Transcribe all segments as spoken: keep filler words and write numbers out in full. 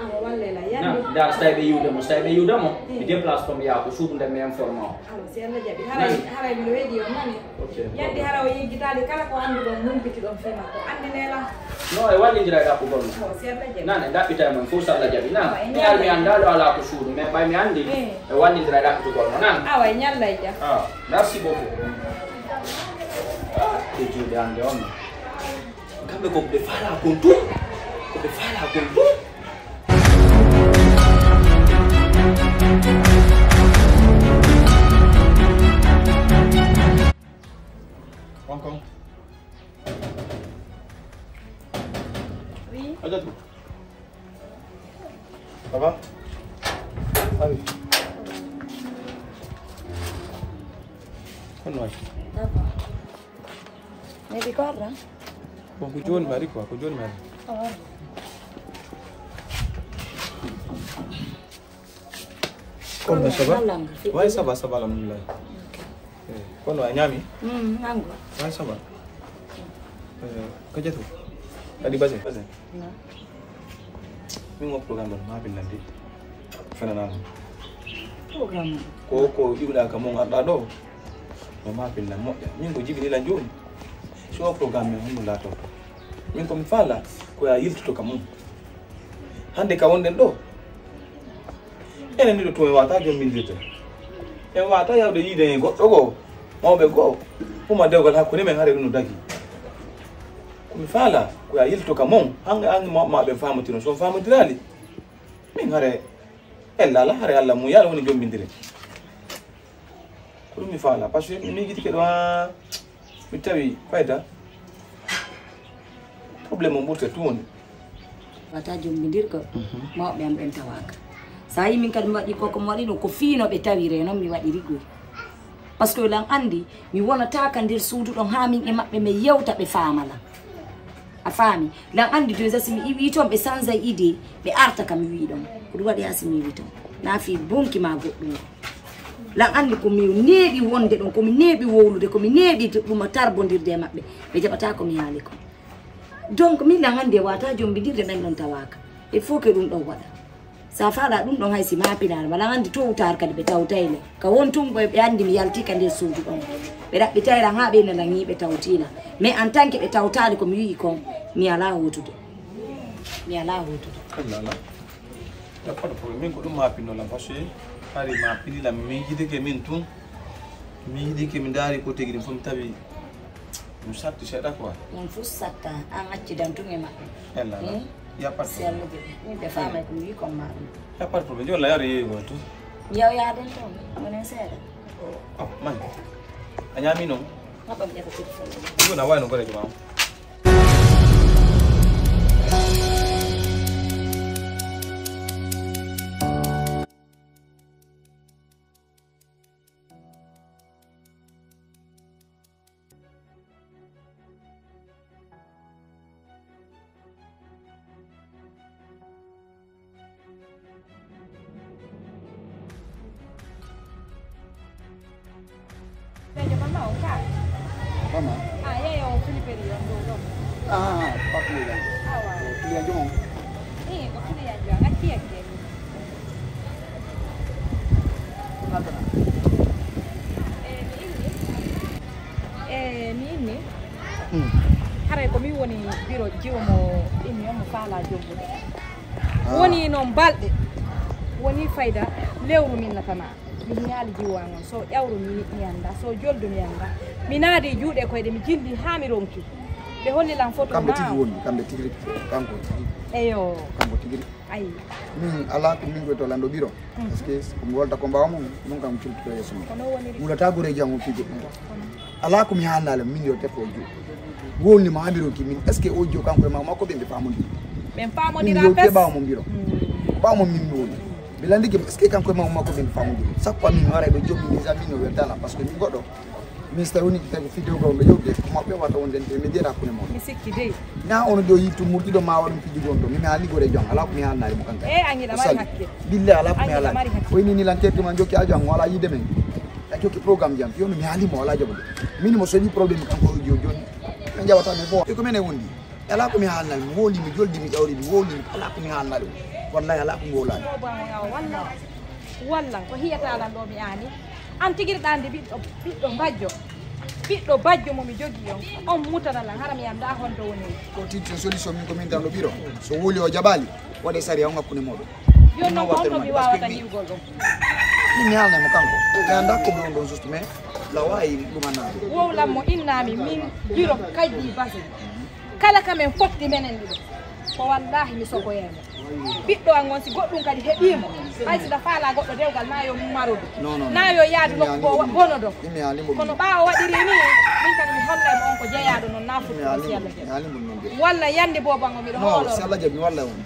Awa, wallay la. Na, yandi. Nda, so tawi ɓe yiwde mo, so tawi ɓe yiwde mo, mi déplace ko mi yaha ko suudu nde mi informa o. Awa, si Allah jaɓi. Haray, nani? Haray miɗo weeɗi on nani. Ok. Yandi hara o yeggitaade kala ko annduɗon, mumpitiɗon fii makko. Anndinee lan. No, e wallindira e ɗaɓɓugol mo. Awa, si Allah jaɓi. Nani, ɗaɓɓita e mon fof so Allah jaɓi. Nani, awa, e mi ar mi anndaali o alaa ko suudu, mais ɓay mi anndi, eh, e wallindira e ɗaɓɓitugol mo. Nani. Awa, e ñalla e jam. Ah, merci beaucoup. Ah, e juuɗe annde on. Kamɓe ko ɓe faalaa kon tun. Ko ɓe faalaa kon tun. Konkon. Oui. Hajatu. Ça va? Ah oui. Kono waay. Ça va. Mais di corda? Bon, ko jooni mi ari quoi, ko jooni mi ari. Oh. Kono ça va? Waay, ça va, ça va, alhamdulillah. Ok. Eh, kono a ñaami? Mm, nangu. Waay, ça va. Eh, ko jetu? Kadi base? Base? Non. Min o programme ɗon, maa ɓe nandi. Fenanaa mo. Programme? Ko, ko iwɗaa ka mon arɗaa ɗo. No maa ɓe nan moƴƴa. Min ko jibini lan jooni. So o programme men honno laato. Min ko mi faala, ko ya yiltoto ka mum. Hannde ka wonɗen ɗo, enen ɗiɗo tun en waata jommbindirde. En waata yawde yiide heen goɗɗo goo, mawɓe goo, huma dewgal hakkunde men, hare ɗum no dagi. Ko mi faala, ko ya yilto ka mon, hannde, hannde mawɓe maa ɓe faamotiro. So on faamotiraali, min hare ella ala, hare Alla mum, yaala woni jommbindire. Ko ɗum mi faala, parce que mi miijitike ɗo haa mi tawi fayda. Problème o ɓurte tun woni. Wata jommbindirgol, mhm, mawɓe am ɓen tawaaka. So a yii min kadi mi waɗi ko, ko mi waɗi ɗum, ko fii no ɓe tawiree noon mi waɗiri ɗum. Parce que lan anndi, mi wonata ka nder suudu ɗon haa min e maɓɓe mi yewta ɓe faama lan. A faami? Lan anndi déjà si mi iwii toon ɓe sanza idée, ɓe arta ka mi wii ɗon. Ko ɗum waɗi haa si mi iwii toon. Naa fii bonki maa goɗɗum. Lan anndi ko mi neeɓi wonde ɗon, ko mi neeɓi wowlude, ko mi neeɓi ɗum tarbondirde e maɓɓe. Ɓe jaɓataa ko mi haali kon. Donc, min lan anndi e wata jommbindirde men ɗon tawaaka. Il faut que ɗum ɗon waɗa. So a faalaa ɗum ɗon hay si maapinaama, lan anndi tôt ou tard kadi ɓe tawtay le. Ka won tun ɓe, ɓe anndi mi yaltii ka nder suudu ɗon. Ɓe ɗaɓɓitay lan haa ɓe nana ñii ɓe tawtii lan. Mais en tant que ɓe tawtaali ko mi wi'i kon, mi alaa hootude. Mi alaa hootude. Kalla alaa. Y a pas de problème. Min ko ɗum maapinno lan, parce que hari maapini lan, mi miijitike min tun. Mi yiɗike, mi ndaari ko tigi ɗum fof, mi tawi ɗum satti seeɗa quoi. Ɗum fof satta, an accidan tun e maɓɓe. Ella, hmm? Y a pas de problème. Si Allah jaɓi, min ɓe faamay ko mi wi kon ma ɗum. Y a pas de problème. Jooni la yaro yeeyi goo tun. Yaw yaaden toon, wonen seeɗa. Oh, oh, man. A ñaami noon? Haɓa mi ƴetta téléphone. Ɗum na wayi no goreejo ma on. Bejo mama o ka. Mama. Ah, ya ya o Filipe ri yo ndo do. Ah, papi ya. Awa. Fili ya jomo. Eh, ko Fili ya jo. Ngati ya ke. E mi inni. Haray ko min woni biro jiwo mo inni on mo faala jombude. Woni noon balɗe, woni fayda lewru min natana. Mi hiyaali jiwo an on, so ƴawru mi, mi annda, so joldu mi annda. Mi naadi juuɗe koyɗe, mi jilli haa mi ronki. Ɓe holli lan foto. Kamɓe tigi woni, kamɓe tigi, kanko tigi. Eyo. Kanko tigi. Ayi. Min alaa ko min goyto lanndo biro. Parce que ko mi wolta ko mbaaw mum, ɗum kam culture yeeso mum. Wulata goreeji am o fii goɗɗum. Alaa ko mi haalnaale, min yo teppo o juuɗe. Wowlni ma haa mi ronki min, est-ce que o jo kanko e ma makko ɓe ɓe faamondiri? Ɓen faamondira. Min yewte ɓaawo mo mbiro. Ɓaawo mo min mi woni. Ɓe lanndike mi, est-ce que kanko e ma makko ɓe ɓe faamondiri? Sakko min waray ɗo jommi déjà min no weltana, parce que min goɗɗo. Min so tawi woni ko tawi ko fii dewgal on ɗo yewde, ko maɓɓe wata wonde intermédiaire hakkunde mon. Mi sikki dey. Na ono ɗo yittu murtiɗo ma waɗum fiji gonɗo. Mi mi haali gore jom, alaa ko mi haalnaali mo kanka. Eh, an hiɗa mari hakke. Billa alaa ko mi haalnaali. An hiɗa mari hakke. O ini ni lan terti ma jokki ajo an, o alaa yiide men. A jokki programme jam, yo mi haali mo alaa jaɓude. Min mo soñi problème kanko o jo-, joni. Min jaɓata mi fo. E ko men e wondi. Alaa ko mi haalnaali mo, wowli mi, joldi mi, ƴawri mi, wowli mi, alaa ko mi haalnaali mo. Wallahi, alaa ko ngowlaani. Boobo am o walla. Walla, ko hiyata lan ɗo mi aani. An tigiri ɗa andi ɓiɗɗo, ɓiɗɗo bajjo. Ɓiɗɗo bajjo mo mi jogii on. On mutana lan, hara mi anndaa honto woni. Ko titi solution min ko min tan ɗo ɓiro. So wuli o jaɓaali, waɗe sariya on hakkunde mooɗon. Jooni non ko honto mi waawata hiwgol ɗum? Min mi haalnay mo kanko. Mi anndaa ko ɗum ɗon juste, mais la waawi ɗum anndaa. Wowlan mo innaa mi, min Jiro Kajji Base. Kala ka min fotti menen ɗiɗo, ko wallaahi mi sogoyay mo. Ɓiɗɗo an on, si goɗɗum kadi heɓii mo, hay si ɗa faalaa goɗɗo dewgal, na yo marodo, na yo yaadu nokku goo bonodo. Kono ɓaawo waɗiri ni, min kadi mi hollay mo on ko jeyaaɗo non, na fuɗɗo si Alla jaɓi. Walla yande boobo an o miɗo hoolo.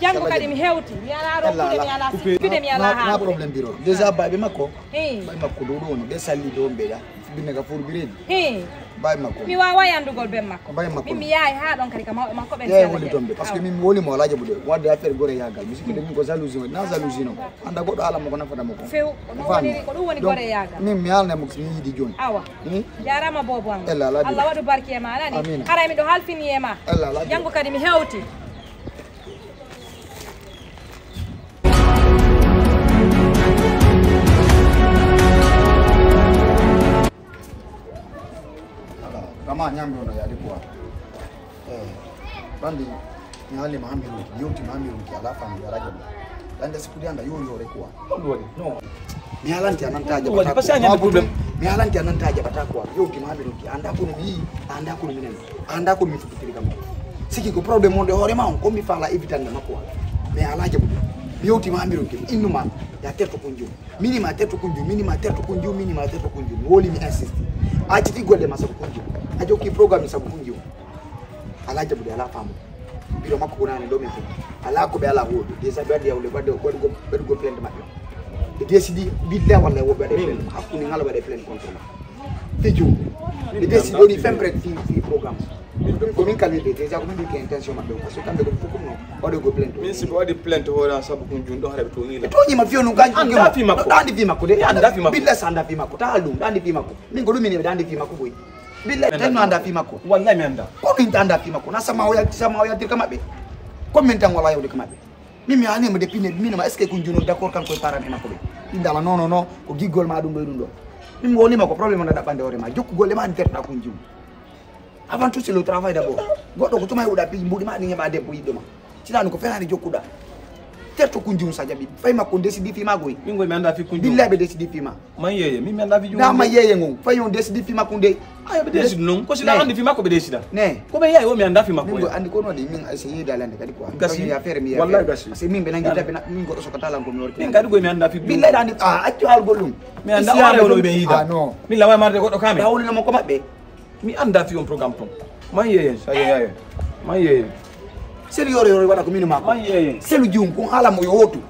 Janngo kadi mi hewti, mi alaa rokkude, mi alaa sikkude, mi alaa haalude. Problème biro. Déjà, bayɓe makko, bayɓe makko ɗo ɗo woni, ɓe salli ɗo, ɓe ɗa. Binne ka fur biredi. Hee. Bay makko. Mi waaway anndugol ben makko. Bay makko. Min mi yahay haa ɗon kadi ka mawɓe makko ɓen. Yahay woni ton ɓe, parce que min mi woli mo alaa jaɓude. Wadde affaire gore yaagal. Mi sikki de min ko jalousie woni. Na jalousie non. Annda goɗɗo haala mo ko nafata mo ko. Few. Ko ɗum woni, ko ɗum woni gore yaagal. Min mi haalnay mo ko mi yiɗi jooni. Awa. Hmm? Jaaraama boobo an. Ella alaa. Allah waɗu barke e ma nani. Amiin. Haray miɗo halfini e ma. Ella alaa. Janngo kadi mi hewti. Ala, kama ñambi ono yaadi quoi. Eh, bandi, mi haali ma hamiruki, yewti ma hamiruki, ala fami yara jam. Dande sikudi anda yo yo re quoi. Ɗum waɗi? Non. Mi haalanti a nanta jaɓata quoi. Mi haalanti a nanta jaɓata quoi. Yewti ma hamiruki, anda kono mi, anda kono minen, anda kono mi futtitiri kam. Siki ko problème wonde hoore ma on, ko mi faala évitande makko quoi. Mais ala jaɓude. Mi yewti ma hamiruki, innuma, ya terto ko jom. Minima terto kunju, minima terto kunju, minima terto kunju. Mi woli mi insiste. A acciti golle ma sabu kunju. A jokki programme sabu kunju. Ala jaɓude, ala faamu. Biro makko ko nani ɗo min fof. Ala ko ɓe ala hoɗo. Déjà ɓe waɗi hawle, ɓe waɗi, ɓe waɗi go, ɓe waɗi go plainte maɓɓe. Ɓe décidi, billa walla woɓɓe waɗe plainte. Hakkunde ngal waɗe plainte contre ma. Fiju. Ɓe décidi woni fin prêt fi, fi programme. Min ɗum ko min kalmi ɓe déjà ko min ɗum ke intention maɓɓe. Parce que kamɓe ko fof ɗum waɗoy ko plainte. Min si ɓe waɗi plainte hoore an sabu ko jun ɗo hara ɓe toñi la. Ɓe toñi ma fiyo nun ka. Anda fi makko. Ɗa andi fi makko de. Anda fi makko. Billa sa anda fi makko. Ta ɗum, ɗa andi fi makko. Min ko ɗum min ɓe ɗa andi fi makko boy. Billa tan no anda fi makko. Wallahi mi anda. Ko min ta anda fi makko. Na sama o yalti, sama o yalti ka maɓɓe. Ko min tan wala yawde ka maɓɓe. Min mi ani mo de pine, min ma est-ce que kun juno d'accord kan ko parane makko ɓe. Indala non non non, ko giggol ma ɗum ɗo ɗum ɗo. Min woni ma ko problème na ɗaɓɓande hoore ma. Jokku golle ma an terɗa kun jum. Avant tout, c'est le travail d'abord. Goɗɗo ko tuma heɓuɗa piiji mbuɗi ma ɗi heɓa debbo yiɗɗo ma. Sinani ko fenaani jokkuɗa. Terto kunjum sa jaɓi. Fay makko décidi fi ma goy. Min goy mi anda fi kunjum. Billahi ɓe décidi fi ma. Man yeye, min mi anda fi jum. Na man yeye ngon. Fay on décidi fi makko nde. Ayo ɓe décidi non. Ko sila andi fi makko ɓe décida. Ne. Ko ɓe yayi o mi anda fi makko. Min goy andi ko no de min ay se yeda lande kadi quoi. Gasi. Affaire mi. Wallahi gasi. Parce que min ɓe nangi tabe na min goɗɗo sokata lan ko mi worki. Min kadi goy mi anda fi. Billahi dani a accu hal gollum. Mi anda o ɓe yida. Ah non. Min lawa marde goɗɗo kame. Hawli no mo ko maɓɓe. Mi anda fi on programme ton. Man yeye, sa yeye. Man yeye. Selu yoro yoro waɗa ko minu mako. Man yeye. Selu jum ko hala mo yo hotu.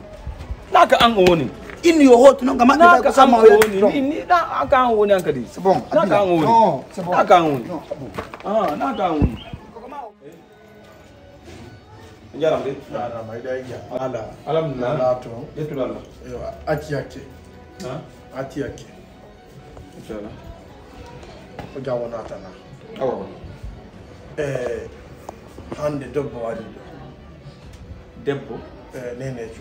Naka an o woni. Innu yo hotu non kama naka an o woni. Ni ni da aka an o woni an kadi. C'est bon. Naka an o woni. Non, c'est bon. Naka an o woni. Non, c'est bon. Ah, naka an o woni. Jaram de. Jaram ay day jam. Ala. Alhamdulillah. Ala to. Yetu Allah. Yo ati yakke. Ha? Ati yakke. Inchallah. Ko jam wonata na. Awa. Eh, hande debbo ari ɗo. Debbo? Eh, nenejo.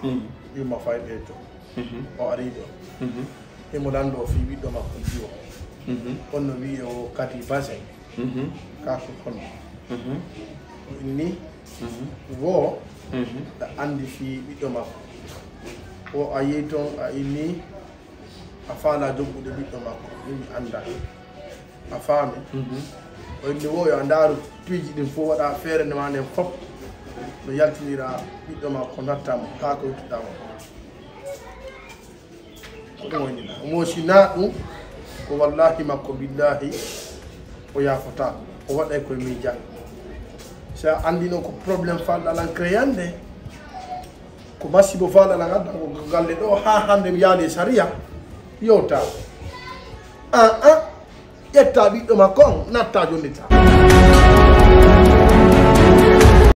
Mm. Yumma fay ɓe to. Mhm. O ari ɗo. Mhm. Imo lando fi ɓiɗɗo makko jiwo. Mhm. On no wi'i o kadi basin. Mhm. Ka ko kono. Mhm. O inni. Mhm. Wo. Mhm. Ɗa andi fi ɓiɗɗo makko. Wo a yehi ton a inni. A faala jokkude ɓiɗɗo makko, min mi anndaa. A faami? Mhm. O inni wo yo a ndaaru piiji ɗin fof, waɗa feere nde maa nden fof no yaltinira ɓiɗɗo makko, natta mo haa ko yottuɗaa mo. Ko ɗum o inni ɗaa. Mo si naa ɗum, ko wallaahi makko, billaahi o yaafotaako. O waɗay koye miijaa. Si a anndino ko problème falɗa lan créande, ko masibo faalaɗa ngadda ko galle ɗo haa hannde mi yaali e sariya yewta. An an ƴetta ɓiɗɗo makko on natta jonnita.